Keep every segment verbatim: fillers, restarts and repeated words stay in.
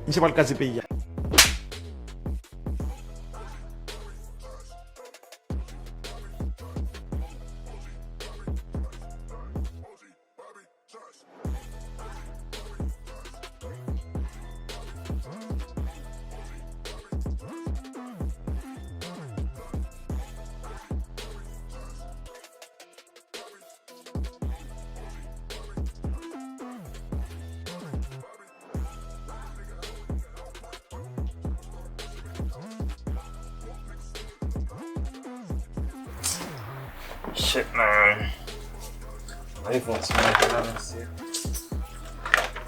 Misye pral kraze peyi a. Shit, man. Mwen fè yon ti manje la, mesye.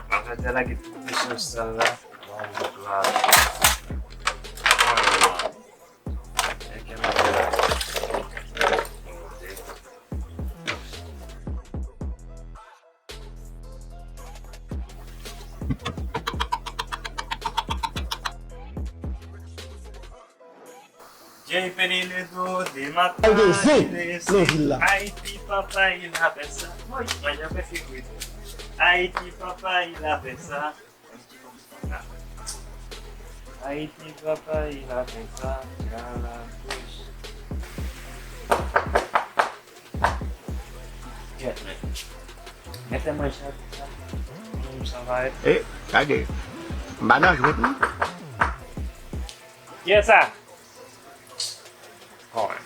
Mwen fè te lage tout echanj sal la. Bon, bon, la. Jay Penny Neto, de matin, Ayiti, papa, il a fait ça. Mwen jan fè figure. Ayiti, papa, il a fait ça. Ayiti, papa, il a fait ça. Galadouche. Kèt, men. Mete mwen chat sa. Sa va être. Eh, kage. M pa nan jwèt, non. Kiyès sa? Kòrèk.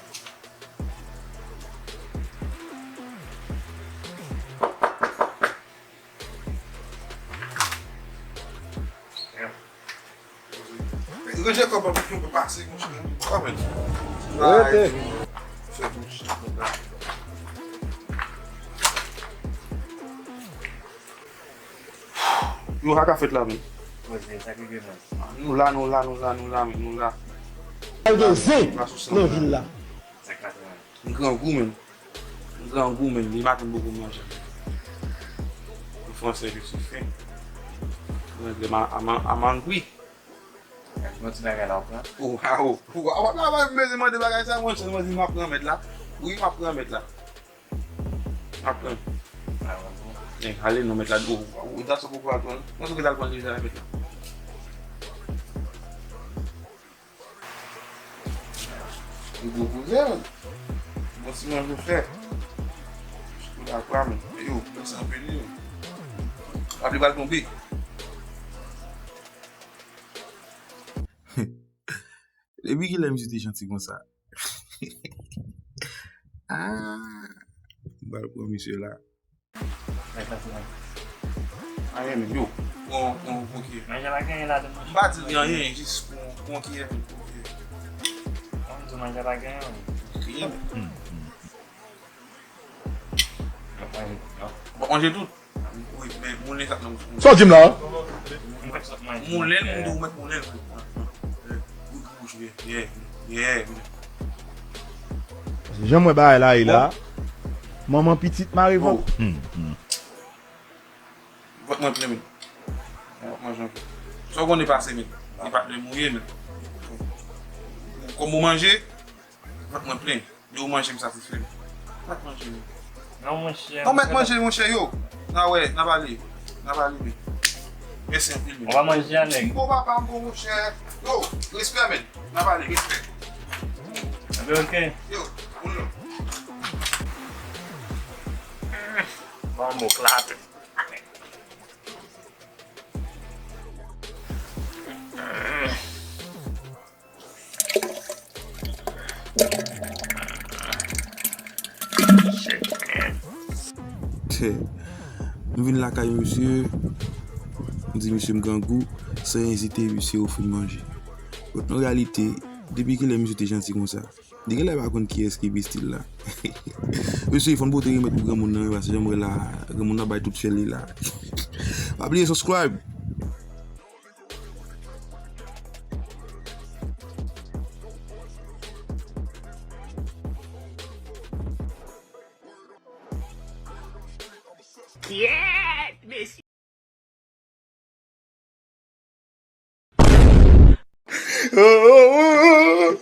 Ranje kòb pou nou pase, monchè. Kòmèt. Rete. Fè monchè. Yo, sa k ap fèt la, men. Nou la, nou la, nou la, nou la, men, nou la. Al gen zen nan vil la. M grangou, men. M grangou, men. Li maten m poko manje. An fransè, je suis faim. Mwen, I'm, I'm, I'm hungry. Yon ti bagay la, w pran? Oh, wow. Wow, w ap la, w ap bezwen mande bagay sa, monchè, mwen di, m ap pran mèt la. Wi, m ap pran mèt la. M ap pran. Ah, bon. Eh, ale non, mèt la, ou, ou, ou ta sou poko al pran. Mwen sou ki t al pran deja, mèt la. Li gwo koze, men. Bon, si manje fè. Kou dakwa, men. Yo, mèsi anpil, yo. Pabli pral tonbe. Depi kilè misye te janti konsa? Ah, m pral pran misye la. Anyen, men, yo. Pran, pran, pran kiyè. Manje pa gen anyen ladan, manje. M pa di li anyen, jis pran, pran kiyè, men, pran kiyè. Mwen di manje pa gen anyen. Kiyè, men. Hmm, hmm. Manje, non. Bon, manje tout. Wi, men moulen sa nan bouch mwen. Sa w di m la? Moulen, m di w mèt moulen. Wi, bouch, yeah, yeah, yeah. Jan m wè bagay la ye la. Manman pitit mare vant. Hmm, hmm. Vant mwen plen, men. Vant mwen jan. Sa w konnen pase, men. Li pa t menm mouye, men. Kòm ou manje, vant mwen plen. Yo, manje m satisfè m. Mèt manje m. Non, monchè. Non, mèt manje, monchè, yo. N a wè, n a pale. N a pale, men. Mèsi anpil, men. Ou pa manje a, nèg. M bon papa, m bon monchè. Yo, respè, men. N a pale, respè. Anben, ok. Yo, moun yo. Bon, bon, klate. Shit, man. M vin lakay misye, m di misye m grangou, san ezite, misye ofri m manje. But nan reyalite, depi kilè misye te janti konsa? Li genlè pa konn kiyès ki Pistil la. Mesye, fò n pote remèd pou granmoun nan, wi, paske jan m wè la, granmoun nan bay tout fyèl li la. Pa bliye subscribe. Kyèt, mesye. Oh,